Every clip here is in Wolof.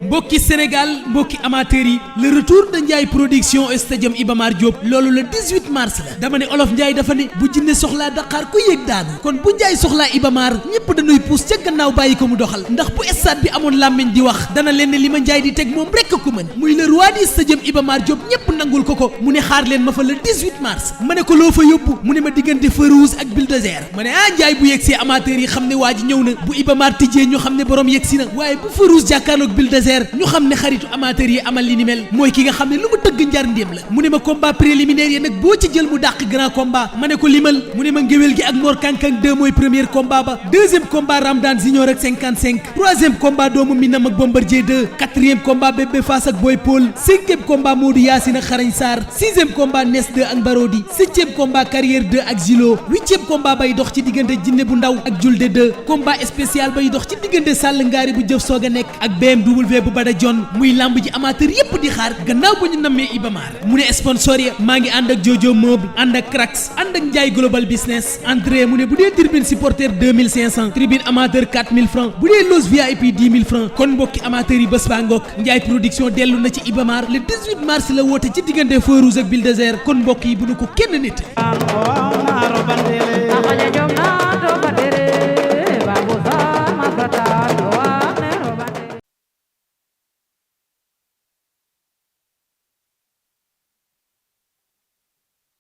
mbokki Sénégal mbokki amateurs yi le retour de Ndiaye production stadium Iba Mar Diop loolu le 18 mars la dama ne olof Ndiaye dafa ne bu jinne soxlaa Dakar ku yéeg daanu kon bu Ndiaye soxlaa Iba Mar ñépp dañuy puus ca gannaaw bàyyi ko mu doxal ndax bu stade bi amoon làmmiñ di wax dana leen ne li ma Ndiaye di teg moom rekk ko mën muy le roi du stadium Iba Mar Diop ñépp nangul ko mu ne xaar leen ma fa le 18 mars ma ne ko loo fa yóbbu mu ne ma diggante feu rouge ak bulldozer ma ne Ndiaye bu yegsee amateurs yi xam ne waa ji ñëw na bu Iba Mar tijjee ñu xam ne borom yegsi na waaye bu feu rouge jàkkaarloog bulldozer ñu xam ne xaritu amateurs yi amal li ni mel mooy ki nga xam ne lu mu tëgg njar ndéem la mu ne ma combat préliminaire yi nag boo ci jël mu dàq grand combat ma ne ko limal mu ne ma ngéwél gi ak Mor Kankang 2 mooy premier combat ba deuxième combat Ramdan Junior ak 55 troisième combat doomu Minam ak Bombardier 2 quatrième combat Bébé Fass ak Boy Paul cinquième combat Modou Yacine ak Xarañ Sarr sixième combat Nes 2 ak Barodi septième combat Carrière 2 ak Zilo huitième combat bay dox ci diggante Jinne bu ndaw ak Julde 2 combat spécial bay dox ci diggante Sall Ngaari bu jëf soog a nekk ak BMW bu Bada John muy lamb ji amateur yépp di xaar gannaaw bu ñu nammee Iba Mar mu ne sponsor ya maa ngi ànd ak Jojo Meuble ànd ak Crax ànd ak Ndiaye Global Business entrée mu ne bu dee tribune supporter 2500 tribune amateur 4000 francs bu dee loge VIP 10 000 francs kon mbokki amateur yi bés baa ngoog Ndiaye production dellu na ci Iba Mar le 18 mars la woote ci diggante feu rouge ak bulldozer kon mbokk yi bu nu ko kenn nit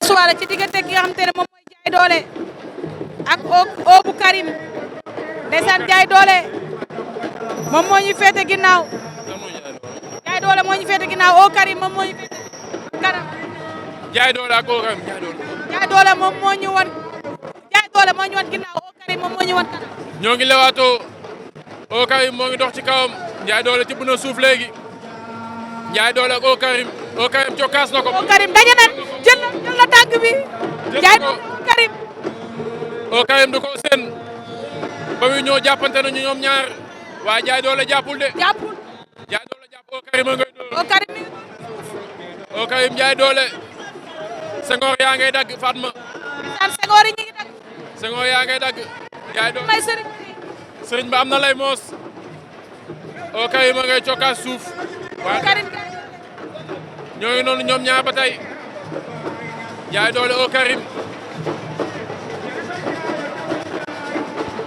soirée ci diggante gi nga xam te ne moom mooy Jaay Doole ak Obu Karim ndeysaan Jaay Doole moom moo ñu féete ginnaaw Jaay Doole moo ñu féete ginnaaw O Karim moom moo ñu féete kanam Jaay Doole ak O Karim Jaay Doole moom moo ñu wan Jaay Doole moo ñu wan ginnaaw O Karim moom moo ñu wan kanam ñoo ngi lewaatoo O Karim moo ngi dox ci kawam Jaay Doole tibb na suuf léegi Jaay Doole ak O Karim cokkaas na ko O Karim daje na jël na tànk bi Jaay Doole O Karim O Karim du ko seen ba muy ñëw jàppante nañu ñoom ñaar waaye Jaay Doole jàppul de jàppul Jaay Doole jàpp O Karim a ngay dóor O Karim O Karim Jaay Doole Senghor yaa ngay dagg Fatma Senghor yi ñu ngi dagg Senghor yaa ngay dagg Jaay Doole may sëriñ ba am na lay moos O Karim a ngay cokkaas suuf O Karim ñoo ngi noonu ñoom ñaar ba tey Jaay Doole O Karim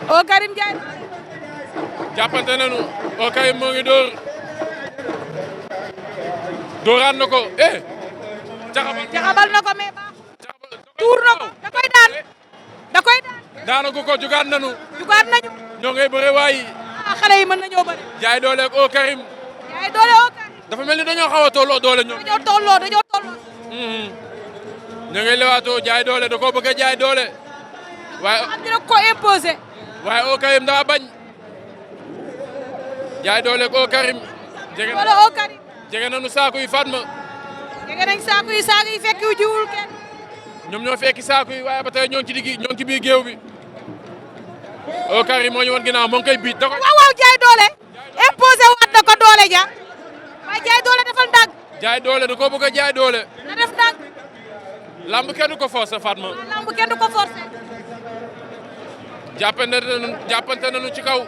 O Karim Jaay jàppante nañu O Karim moo ngi dóor dóoraat na ko jaxabal na ko mais baax tuur na ko da koy daan daanagu ko jugaat nañu ñoo ngay bëre waayi xale yi mën nañoo bëre Jaay Doole ak O Karim Jaay Doole O Karim dafa mel ni dañoo xaw a tolloo doole ñoom dañoo tolloo ñoo ngay lewaatoo Jaay Doole da koo bëgg a jaay doole waaye am dina ko imposé waaye O Karim daa bañ Jaay Doole ak O Karim jege nañu saako yi Fatma jege nañ saako yi fekk yu jiwul kenn ñoom ñoo fekki saako yi waaye ba tey ñoo ngi ci biir géew bi O Karim moo ñu woon ginnaaw moo ngi koy biit da koy waaw Jaay Doole imposé waat na ko doole ja waaye Jaay Doole defal ndànk Jaay Doole da koo bëgg a jaay doole na def ndànk lamb kenn du ko forcer Fatma lamb kenn du ko forcer jàppante nañu ci kaw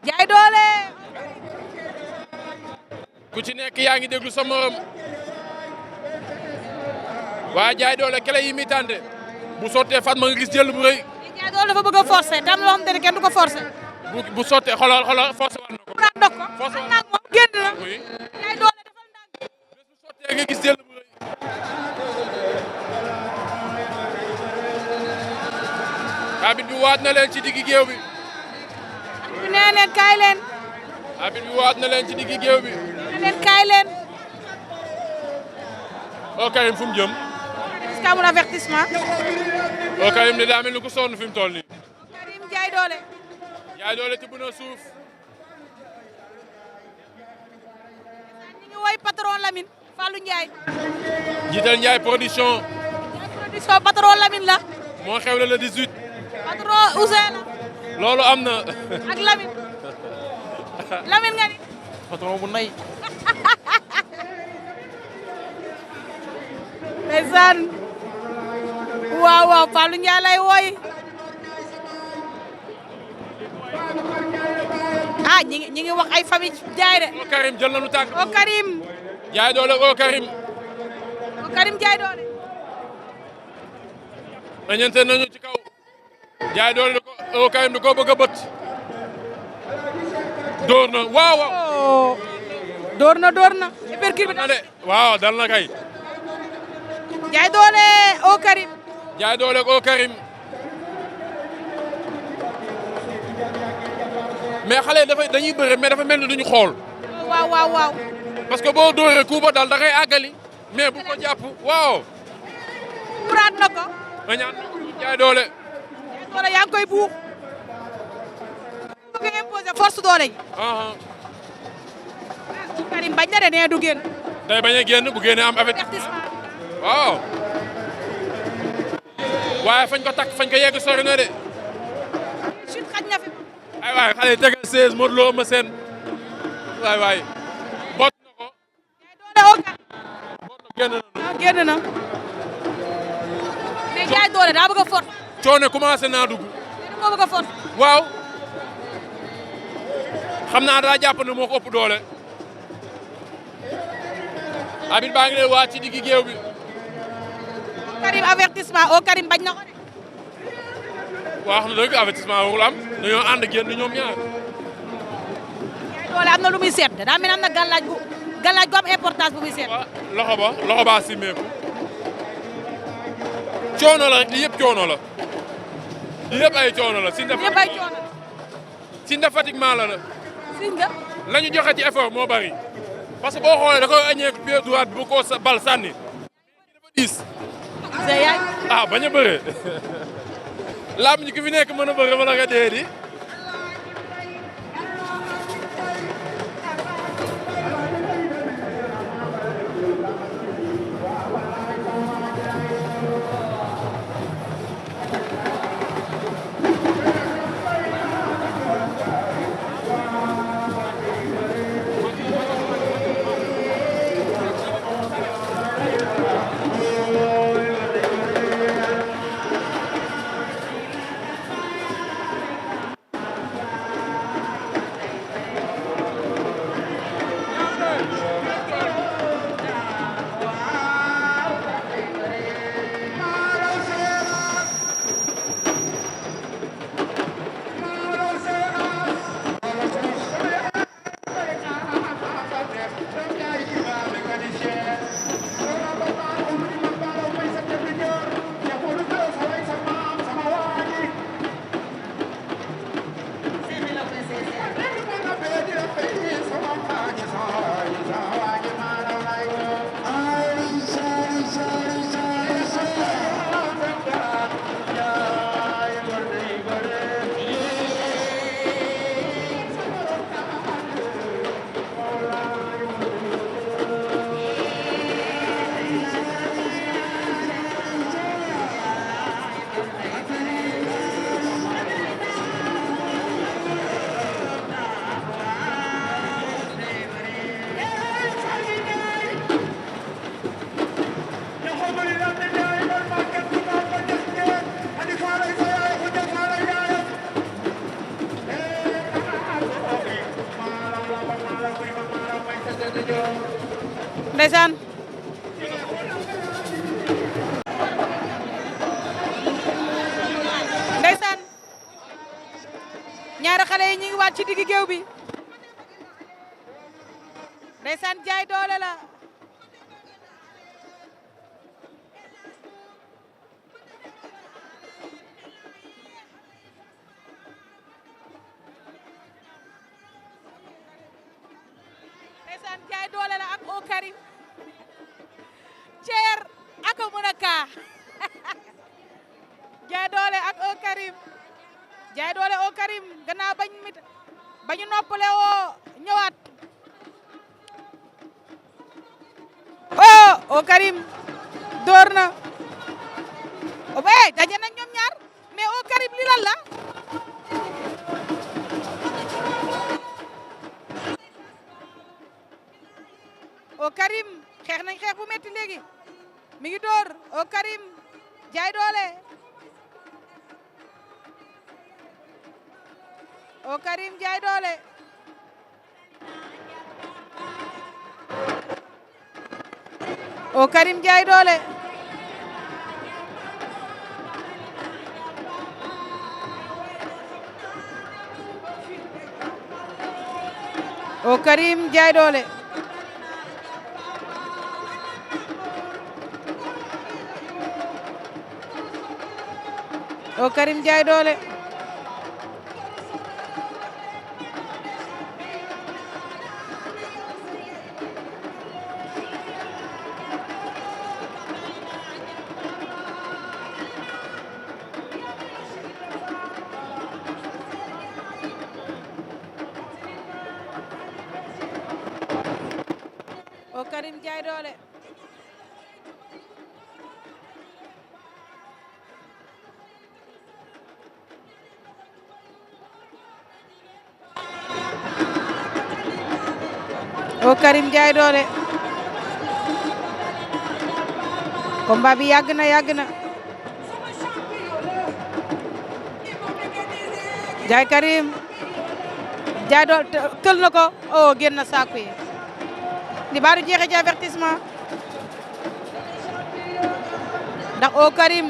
Jaay Doole ku ci nekk yaa ngi déglu sa morom waaye Jaay Doole kele yi mi tànde bu sottee Fatma nga gis jël bu rëy Jaay Doole dafa bëgg a forcer tam loo xam te ne kenn du ko forcer bu sottee xoolal forcer war na ko dog ko forcer nak moom génn na Jaay Doole defal ndànk bu sottee nga gis jël bu rëy abit bi waat na leen ci diggi géew bi nee leen kaay leen abit bi waat na leen ci diggi géew bi nee leen kaay leen O Karim fu mu jëm est-ce que amul avertissement O Karim ne daa mel ni ku sonn fi mu toll nii Karim Jaay Doole Jaay Doole tibb na suuf ñu ngi woy patron Lamine Fallou Ndiaye jiital Ndiaye production patron Lamine la moo xewle le 18 patron Ousseyn la loolu am na ak Lamine nga ni patron bu nay ndeysaan waaw Fallou Ndiaye lay woy ñi ngi wax ay famille jaay de. O Karim jël nañu tànk. O Karim. jaay doole O Karim. O Karim jaay doole. nañante nañu ci kaw. jaay doole O Karim da koo bëgg a bët. door na waaw waaw. oh door na. uppercut bi na de waaw dal na kay. jaay doole O Karim. jaay doole O Karim. mais xale dañuy bëre mais dafa mel ni duñu xool. waaw. parce que boo dóoree coup ba dal da ngay àggali. mais bu ko jàpp waaw. puraat na ko. nga ñaan jaay doole. jaay doole yaa ngi koy buux. bëgg a imposer force doole ji. O Karim bañ na de nee du génn. day bañ a génn bu génnee am avertissement. waaw. waaye fañ ko takk fañ ko yegg sori na de. chute xaj na fi. ay waay xale yi tegal 16 Modou Lo ma seen waay bot na ko. jaay doole O Karim. bot na génn na. génn na. mais jaay doole daa bëgg a force. coono commencé naa dugg. mais moo bëgg a force. waaw. xam naa daa jàpp ne moo ko ëpp doole. abit baa ngi leen waa ci diggi géew bi. O Karim avertissement O Karim bañ na ko de. wax na dëgg avertissement warul am dañoo ànd génn ñoom ñaar. jaay doole am na lu muy seet daa mel ne am na gàllaaj gu am importance bu muy seet. waaw loxo baa simmeeku. coono la rek li yëpp coono la. li yëpp ay coono la. yëpp ay coono la. Sinda fatiguement la. Siñ nga. la ñu joxe ci effort moo bari. parce que boo xoolee da koy añee pied droit bi bu ko bal sànni. dafa diis. yaay. bañ a bëree. laam ñi ki fi nekk mën a bëre wala nga dee di. ndeysaan. ndeysaan. ñaari xale yi ñu ngi waat ci diggi géew bi. ndeysaan jaay doole la. ndeysaan jaay doole la ak O Karim. Ceer ak a mën a kaa. jaay doole ak O Karim. jaay doole O Karim gannaaw bañu noppale woo ñëwaat. O Karim door na. daje nañ ñoom ñaar mais O Karim li lan la. O Karim xeex nañ xeex bu metti léegi mi ngi door O Karim jaay doole. O Karim jaay doole. O Karim Ndiaye Dollé O Karim Ndiaye Dollé O Karim Ndiaye Dollé O Karim Ndiaye Dollé O Karim Ndiaye Dollé combat bi yàgg na Ndiaye Karim Ndiaye Dollé tël na ko oh génn na saako yi di baaru jeexe ci avertissement ndax O Karim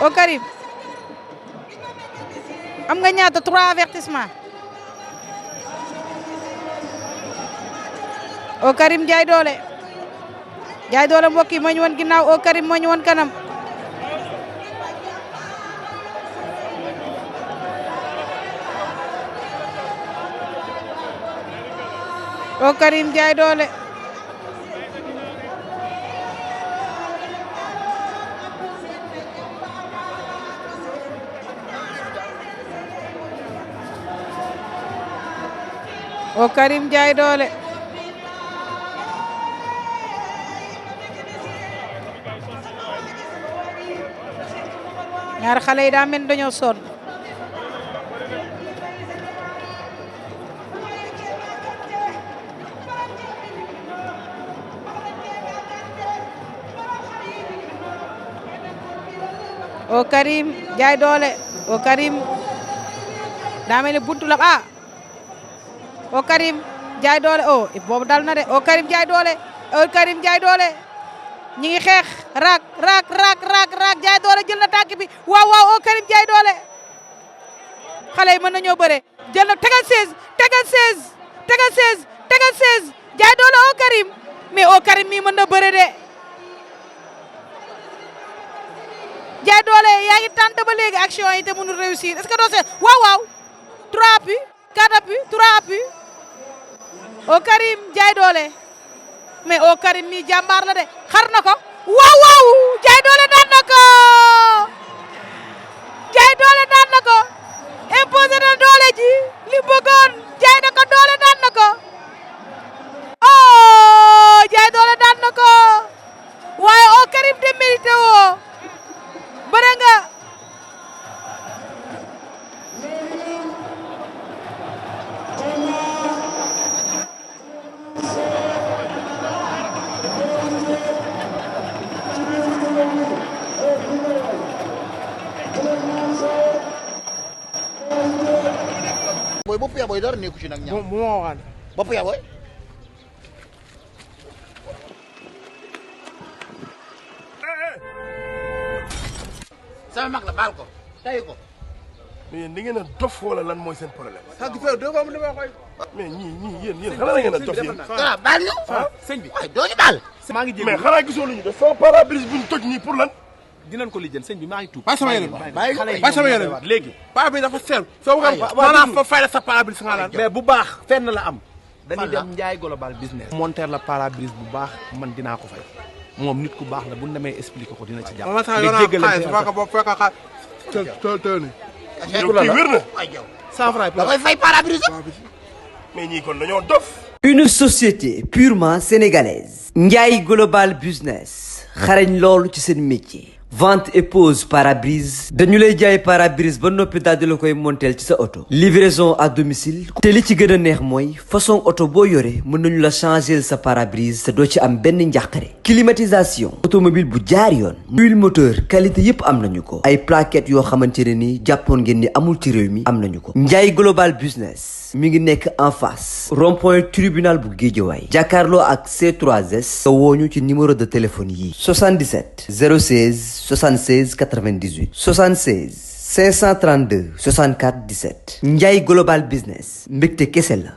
O Karim am nga ñaata 3 avertissement O Karim Ndiaye Dollé mbokk yi moo ñu woon ginnaaw O Karim moo ñu woon kanam O Karim Ndiaye Dollé O Karim Ndiaye Dollé ñaar xale yi daa mel dañoo sonn O Karim Ndiaye Dollé O Karim daa mel ni buntu la O Karim Ndiaye Dollé boobu dal na de O Karim Ndiaye Dollé O Karim Ndiaye Dollé ñi ngi xeex raak Ndiaye Dollé jël na tànk bi waaw O Karim Ndiaye Dollé xale yi mën nañoo bëre jël na tegal 16 Ndiaye Dollé O Karim mais O Karim mi mën na bëre de Ndiaye Dollé yaa ngi tànn ba léegi action yi te mënul réussir est-ce que doo seet waaw 3 appuis 4 appuis 3 appuis O Karim Ndiaye Dollé mais O Karim mi jàmbaar la de xar na ko waaw Ndiaye Dollé daan na ko Ndiaye Dollé daan na ko imposé na doole ji li bëggoon Ndiaye na ko doole daan na ko Ndiaye Dollé daan na ko waaye O Karim de mérité woo bëre nga boy bopp yaa booy dara nekku ci nag ñaar bu ma waxaan bopp yaa booy sama mag la baal ko tay ko mais yéen da ngeen a dof wala lan mooy seen problème. sax du fa do ko mu dama koy mais ñii yéen xanaa da ngeen a dof yéen. dara baal ñu sëñ bi ay doo ñu baal maa ngi mais jégalu xanaa gisoo lu ñu def sama pare-brise bu ñu toj nii pour lan. dinañ ko lijjën sëñ bi maa ngi tuub. bàyyi sama yére bàyyi sama yére bi léegi. paa bi dafa seer soo ko maanaam fa fay la sa pare-brise nga naan mais bu baax fenn la am. dañuy dem Ndiaye global business. monter la pare-brise bu baax man dinaa ko fay moom nit ku baax la bu ñu demee expliquer ko dina ci jàpp. ma sa yoona xaalis fekk boobu fekk xaalis tël ni yow kii wér na. ay jaw 100 francs da koy fay pare-brise mais ñii kon dañoo dof. Une société purement sénégalaise Ndiaye Global Business xarañ loolu ci seen métier vente et pose pare-brise dañu lay jaay pare-brise ba noppi daal di la koy monteel ci sa oto livraison à domicile te li ci gën a neex mooy façon oto boo yore mën nañu la changer sa pare-brise te doo ci am benn njàqare climatisation automobile bu jaar yoon huile moteur qualité yépp am nañu ko ay plaquettes yoo xamante ne ni jàppoon ngeen ni amul ci réew mi am nañu ko Ndiaye global business mi ngi nekk en face rond-point tribunal bu Guédiawaye jàkkaarloo ak C3S nga wooñu ci numéro de téléphone yi 77 016 76 98 76 532 64 17 Ndiaye global business mbégte kese la